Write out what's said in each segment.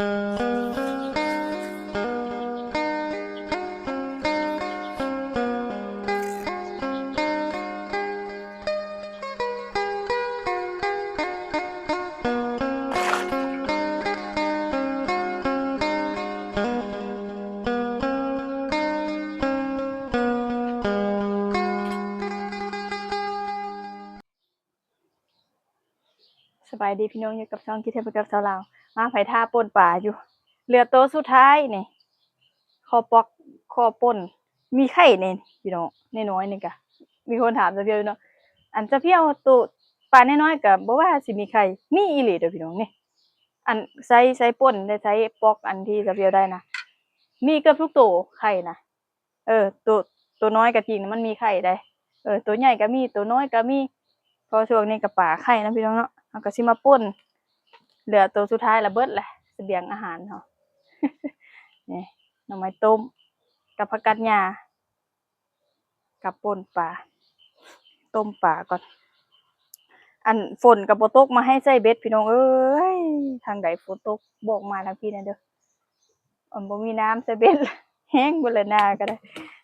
ສະບາຍດີພີ່ນ້ອງ ຢູ່ກັບຊ່ອງຄິດເຮັດໄປກັບສາວລາວ. ມາ ໃຜຖ້າປົ່ນປາຢູ່ ເຫຼືອໂຕສຸດທ້າຍນີ້ ຂໍປອກ ຂໍປົ່ນ ມີໄຂ່ແດ່ພີ່ນ້ອງ ນ້ອຍໆ ນີ້ກະ ມີຄົນຖາມສາວພຽວຢູ່ເນາະ ອັນສາວພຽວ ໂຕປານ້ອຍໆ ກະບໍ່ວ່າຊິມີໄຂ່ ມີອີ່ຫຼີເດີ້ພີ່ນ້ອງນີ້ ອັນໃສ່ ໃສ່ປົ່ນໄດ້ ໃສ່ປອກ ອັນທີ່ສາວພຽວໄດ້ນະ ມີເກືອບທຸກໂຕໄຂ່ນະ. ເອີ ໂຕ ໂຕນ້ອຍກະຈິງນະ ມັນມີໄຂ່ໄດ໋ ເອີ ໂຕໃຫຍ່ກະມີ ໂຕນ້ອຍກະມີ ເພາະຊ່ວງນີ້ກະປາໄຂ່ນະພີ່ນ້ອງເນາະ. ເຮົາກະຊິມາປົ່ນ ເຫຼືອໂຕສຸດທ້າຍລະເບິດລະ ສະບຽງອາຫານເຮົາ ນີ້ ໜໍ່ໄມ້ຕົ້ມ ກັບຜັກກາດຫຍ້າ ກັບປົ່ນປາ ຕົ້ມປາກ່ອນ. ອັນຝົນກະບໍ່ຕົກ ມາໃຫ້ໃສ່ເບັດພີ່ນ້ອງເອີຍ ທາງໃດຝົນຕົກບອກມາທາງພີ້ແດ່ເດີ້. ອັນບໍ່ມີນ້ຳໃສ່ເບັດ ແຫ້ງເບິດແລ້ວນາກະໄດ້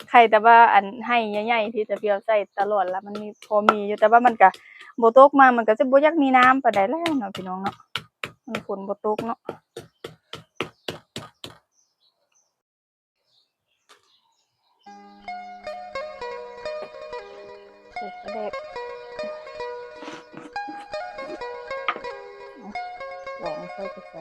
ໄຂ່ແຕ່ວ່າອັນໄຮ່ໃຫຍ່ໆ ທີ່ສາວພຽວໃສ່ຕະຫຼອດລະ ມັນມີ ພໍມີຢູ່ ແຕ່ວ່າມັນກະບໍ່ຕົກມາ ມັນກະຊິບໍ່ຢາກມີນ້ຳປານໃດແລ້ວເນາະພີ່ນ້ອງເນາະ ມັນຝົນບໍ່ຕົກເນາະ. ໃສ່ປາແດກ ລອງໃສ່ໄປໃສ່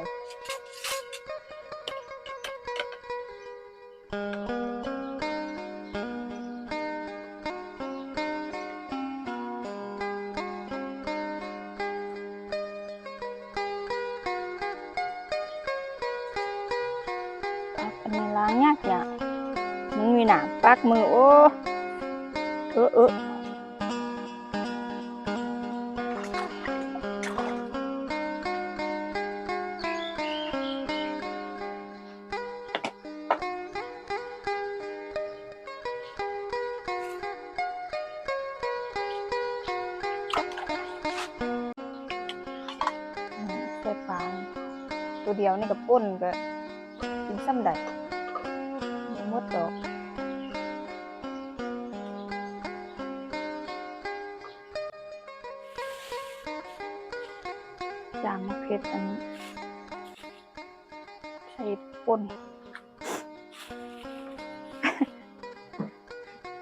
ອັນນີ້ລ້າງຍາກໆ ມັນມີໜາມປາກມື ໂອ້ ເອີໆ. ໃສ່ປາໂຕດຽວນີ້ກະປົ່ນກະກິນສ່ຳໃດ ບໍ່ໝົດດອກ. ຈາງໝາກເຜັດອັນນີ້ ໃສ່ປົ່ນ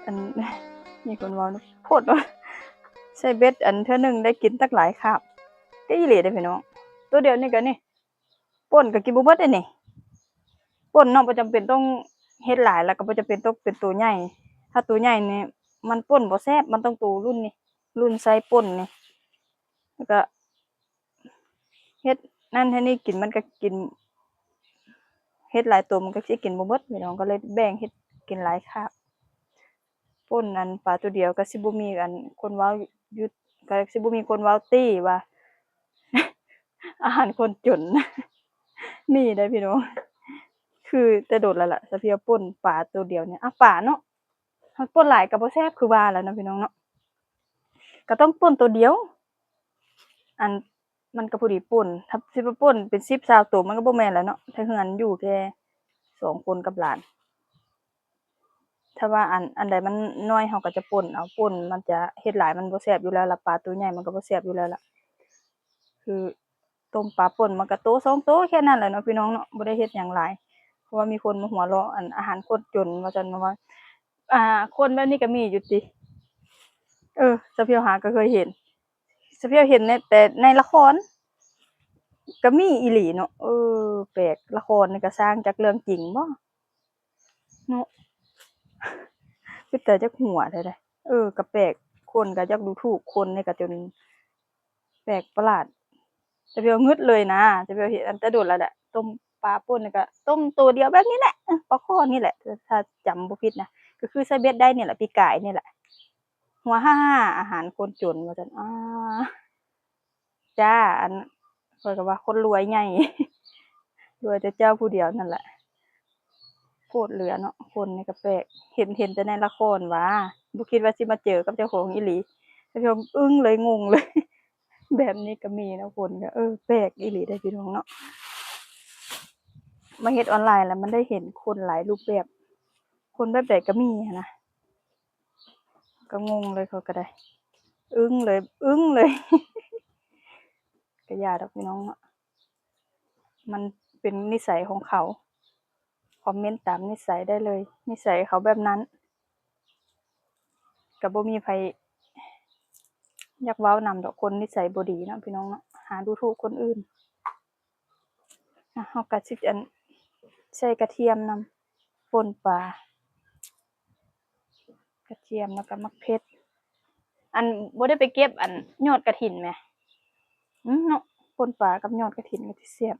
ອັນ ມີຄົນເວົ້າໂພດວ່າ ໃສ່ເບັດອັນເທື່ອໜຶ່ງໄດ້ກິນຕັ້ງຫຼາຍຄາບ ກະອີ່ຫຼີເດ້ພີ່ນ້ອງ ໂຕດຽວນີ້ກະນີ້ ປົ່ນກະກິນບໍ່ເບິດເດ້ນີ້ ປົ່ນເນາະ ບໍ່ຈຳເປັນຕ້ອງເຮັດຫຼາຍ ແລ້ວກະບໍ່ຈຳເປັນຕ້ອງເປັນໂຕໃຫຍ່ ຖ້າໂຕໃຫຍ່ນີ້ມັນປົ່ນບໍ່ແຊບ ມັນຕ້ອງໂຕລຸ້ນນີ້ ລຸ້ນໄຊປົ່ນນີ້ ແລ້ວກະ ເຮັດນັ້ນເຮັດນີ້ກິນ ມັນກະກິນ ເຮັດຫຼາຍໂຕມັນກະຊິກິນບໍ່ເບິດພີ່ນ້ອງ ກະເລີຍແບ່ງເຮັດກິນຫຼາຍຄາບ. ປົ່ນອັນປາໂຕດຽວກະຊິບໍ່ມີອັນຄົນເວົ້າຢູ່ ກະຊິບໍ່ມີຄົນເວົ້າຕິວ່າ ອາຫານຄົນຈົນ ມີໄດ໋ພີ່ນ້ອງ ຄືແຕ່ດົນແລ້ວລະ ສາວພຽວປົ່ນປາໂຕດຽວນີ້ ອາ ປາເນາະ ເຮົາປົ່ນຫຼາຍກະບໍ່ແຊບຄືວ່າແຫຼະເນາະພີ່ນ້ອງເນາະ ກະຕ້ອງປົ່ນໂຕດຽວ ອັນ ມັນກະພໍດີປົ່ນ ຖ້າຊິໄປປົ່ນເປັນສິບຊາວໂຕມັນກະບໍ່ແມ່ນແຫຼະເນາະ ຖ້າເຮືອນຢູ່ແຄ່ສອງຄົນກັບຫຼານ ຖ້າວ່າອັນ ອັນໃດມັນນ້ອຍເຮົາກະຈະປົ່ນເອົາ ປົ່ນມັນຈະເຮັດຫຼາຍມັນບໍ່ແຊບຢູ່ແລ້ວລະ ປາໂຕໃຫຍ່ມັນກະບໍ່ແຊບຢູ່ແລ້ວລະ ຄື ຕົ້ມປາປົ່ນມັນກະໂຕສອງໂຕແຄ່ນັ້ນແຫຼະເນາະພີ່ນ້ອງເນາະ ບໍ່ໄດ້ເຮັດຫຍັງຫຼາຍ ເພາະວ່າມີຄົນມາຫົວເລາະ ອັນ ອາຫານຄົນຈົນວ່າຊັ້ນ ມາວ່າ ອາ ຄົນແບບນີ້ກະມີຢູ່ຕິ ເອີ ສາວພຽວຫາກະເຄີຍເຫັນ ສາວພຽວເຫັນແຕ່ໃນລະຄອນ ກະມີອີ່ຫຼີເນາະ ເອີ ແປກ ລະຄອນນີ້ກະສ້າງຈາກເລື່ອງຈິງບໍ ເນາະ ເປັນຕາຢາກຫົວແທ້ໃດ ເອີ ກະແປກ ຄົນກະຢາກດູຖູກ ຄົນນີ້ກະຈົນແປກປະຫຼາດ ສາວພຽວງຶດເລີຍນະ ສາວພຽວເຫັນອັນແຕ່ດົນແລ້ວແຫຼະ ຕົ້ມປາປົ່ນນີ້ກະຕົ້ມໂຕດຽວແບບນີ້ແຫຼະ ເອີ ປາຄໍ່ນີ້ແຫຼະ ຖ້າຈຳບໍ່ຜິດນະ ກະຄືໃສ່ເບັດໄດ້ນີ້ແຫຼະ ປີກາຍນີ້ແຫຼະ ຫົວຫ້າໆ ອາຫານຄົນຈົນວ່າຊັ້ນ ອາ ຈ້າ ອັນ ຂ້ອຍກະວ່າຄົນລວຍໃຫຍ່ ລວຍແຕ່ເຈົ້າຜູ້ດຽວນັ້ນແຫຼະ ໂພດເຫຼືອເນາະ ຄົນນີ້ກະແປກ ເຫັນ ເຫັນແຕ່ໃນລະຄອນຫວາ ບໍ່ຄິດວ່າຊິມາເຈີກັບເຈົ້າຂອງອີ່ຫຼີ ເຈົ້າຂອງອຶ້ງເລີຍ ງົງເລີຍ ແບບນີ້ກະມີເນາະ ຄົນກະ ເອີ ແປກອີ່ຫຼີເດ້ພີ່ນ້ອງເນາະ. ມາເຮັດອອນລາຍແລ້ວມັນໄດ້ເຫັນຄົນຫຼາຍຮູບແບບ ຄົນແບບໃດກໍມີຫັ້ນນະ ກໍງົງເລີຍ ຂ້ອຍກໍໄດ້ ອຶ້ງເລີຍ ອຶ້ງເລີຍ ກໍຢ່າດອກພີ່ນ້ອງເນາະ ມັນເປັນນິໄສຂອງເຂົາ ຄອມເມັນຕາມນິໄສໄດ້ເລີຍ ນິໄສເຂົາແບບນັ້ນ ກໍບໍ່ມີໃຜຢາກເວົ້ານຳດອກ ຄົນນິໄສບໍ່ດີເນາະພີ່ນ້ອງເນາະ ຫາດູຖູກຄົນອື່ນ. ອ່ະ ເຮົາກໍຊິ ອັນ ໃສ່ກະທຽມນຳ ປົ່ນປາ ກະທຽມ ແລ້ວກໍໝາກເຜັດ ອັນ ບໍ່ໄດ້ໄປເກັບ ອັນ ຍອດກະຖິນແໝ ອືມ ເນາະ ປົ່ນປາກັບຍອດກະຖິນກໍຊິແຊບ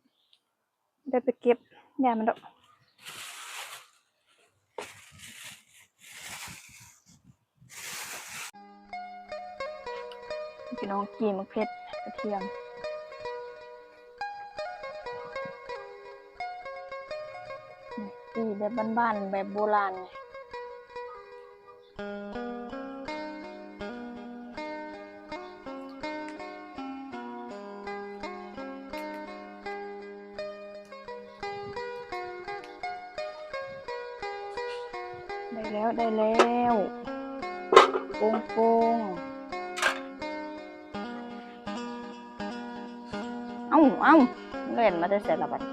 ໄດ້ໄປເກັບ ຢ່າມັນດອກ. ພີ່ນ້ອງ ຈີ່ໝາກເຜັດ ກະທຽມ ຈີ່ແບບບ້ານໆ ແບບໂບລານ. ໄດ້ແລ້ວ ໄດ້ແລ້ວ ໂປ່ງໆ ເອົ້າ ເອົ້າ ແລ່ນມາແຕ່ໃສລະບັດນີ້.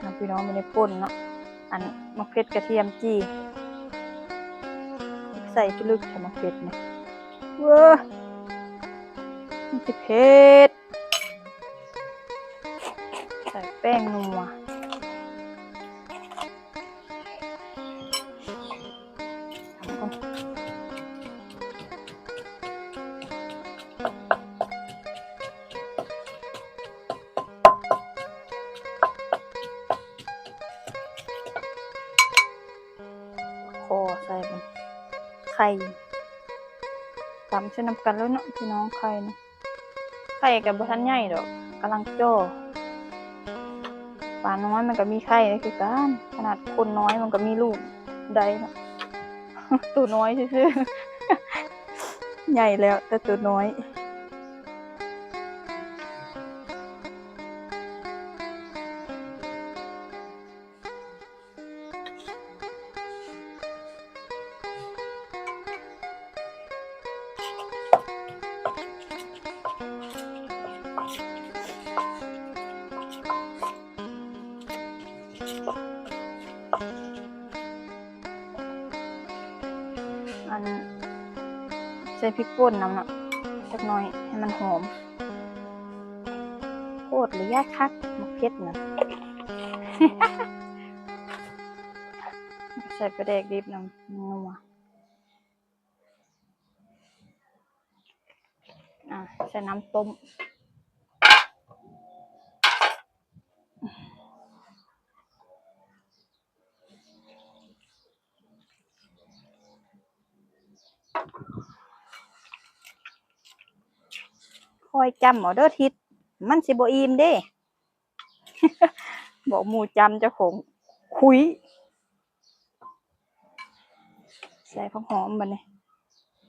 ເອົາ ພີ່ນ້ອງ ມາໃນປົ່ນເນາະ ອັນ ໝາກເຜັດກະທຽມຈີ່ ໃສ່ພິລຶກແທ້ໝາກເຜັດນີ້ ເວີ ມັນຊິເຜັດ. ໃສ່ແປ້ງນົວ ຂໍໃສ່ມັນ ໄຂ່ ຕຳໃສ່ນຳກັນເລີຍເນາະ ພີ່ນ້ອງ ໄຂ່ນີ້. ໄຂ່ກໍບໍ່ທັນໃຫຍ່ດອກ ກຳລັງຈໍ່. ປານ້ອຍມັນກໍມີໄຂ່ໄດ້ຄືກັນ ຂະໜາດຄົນນ້ອຍມັນກໍມີລູກໄດ້ເນາະ ໂຕນ້ອຍຊື່ໆ ໃຫຍ່ແລ້ວແຕ່ໂຕນ້ອຍ. ອັນ ໃສ່ພິກປົ່ນນຳເນາະ ຈັກໜ້ອຍໃຫ້ມັນຫອມ. ໂຄດລະຢາກຄັກ ໝາກເຜັດນະ ໃສ່ປາແດກດິບນຳ ນົວ. ອ່າ ໃສ່ນ້ຳຕົ້ມ. ຄ່ອຍຈ້ຳເອົາເດີທິດ ມັນຊິບໍ່ອີ່ມເດ້ ບອກໝູ່ຈ້ຳ ເຈົ້າຂອງຄຸຍ. ໃສ່ຜັກຫອມບັດນີ້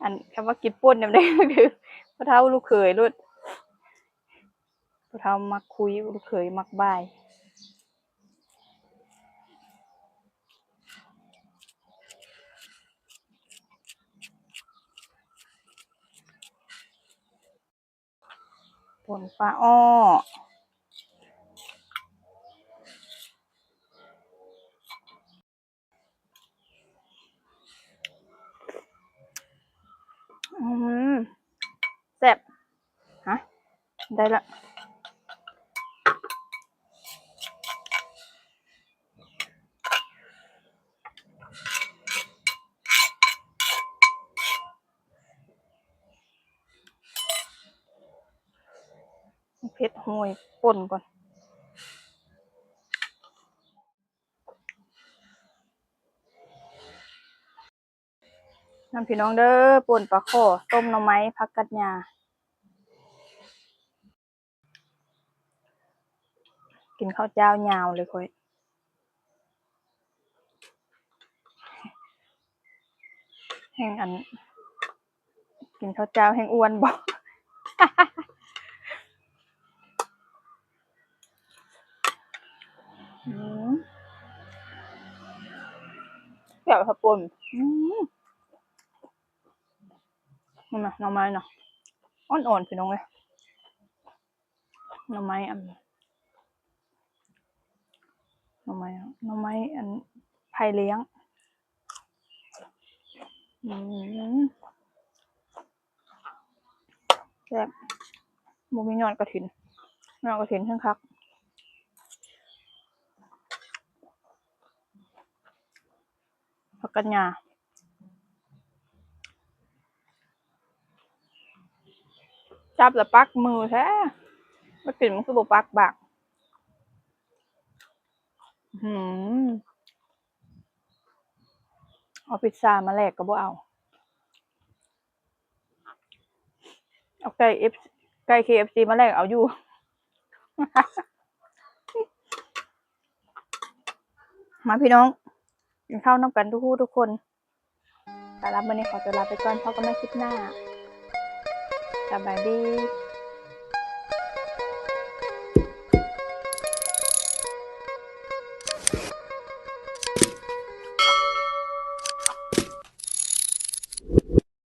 ອັນ ຄຳວ່າກິນປົ່ນຍາມໃດ ຄືພໍ່ເຖົ້າລູກເຂີຍໂລດ. ຜູ້ເຖົ້າມັກຄຸຍ ລູກເຂີຍມັກບ່າຍ. ປົ່ນປາອໍ້. ອືມ ແຊບ. ຮະ ໄດ້ລະ. ເຜັດ ໂຮຍປົ່ນກ່ອນ. ນຳພີ່ນ້ອງເດີ ປົ່ນປາຂໍ ຕົ້ມໜໍ່ໄມ້ ຜັກກາດຫຍ້າ. ກິນເຂົ້າເຈົ້າຍາວເລີຍຂ້ອຍ. ແຮ່ງອັນ ກິນເຂົ້າເຈົ້າແຮ່ງອ້ວນບໍ? ອືມ ແຈ່ວເຂົ້າປຸ້ນ ອືມ ນີ້ນະ ໜໍ່ໄມ້ນະ ອ່ອນໆ ພີ່ນ້ອງເອີຍ ໜໍ່ໄມ້ອັນ ໜໍ່ໄມ້ ໜໍ່ໄມ້ອັນ ໄຜ່ລ້ຽງ ອືມ ແຊບ ບໍ່ມີຍອດກະຖິນ ຍອດກະຖິນແຮ່ງຄັກ ຜັກກາດຫຍ້າ ຈັບແລ້ວປັກມືແທ້ ມາກິນມັນຄືບໍ່ປັກບາກ ອືມ ເອົາພິດຊາມາແລກກະບໍ່ເອົາ ເອົາໄກ່ເອັຟ ໄກ່ເຄເອັຟຊີມາແລກເອົາຢູ່ ມາພີ່ນ້ອງ ກິນເຂົ້ານຳກັນທຸກຜູ້ທຸກຄົນ ສຳລັບມື້ນີ້ຂໍຕົວລາໄປກ່ອນ ພົບກັນໃໝ່ຄລິບໜ້າ ສະບາຍດີ.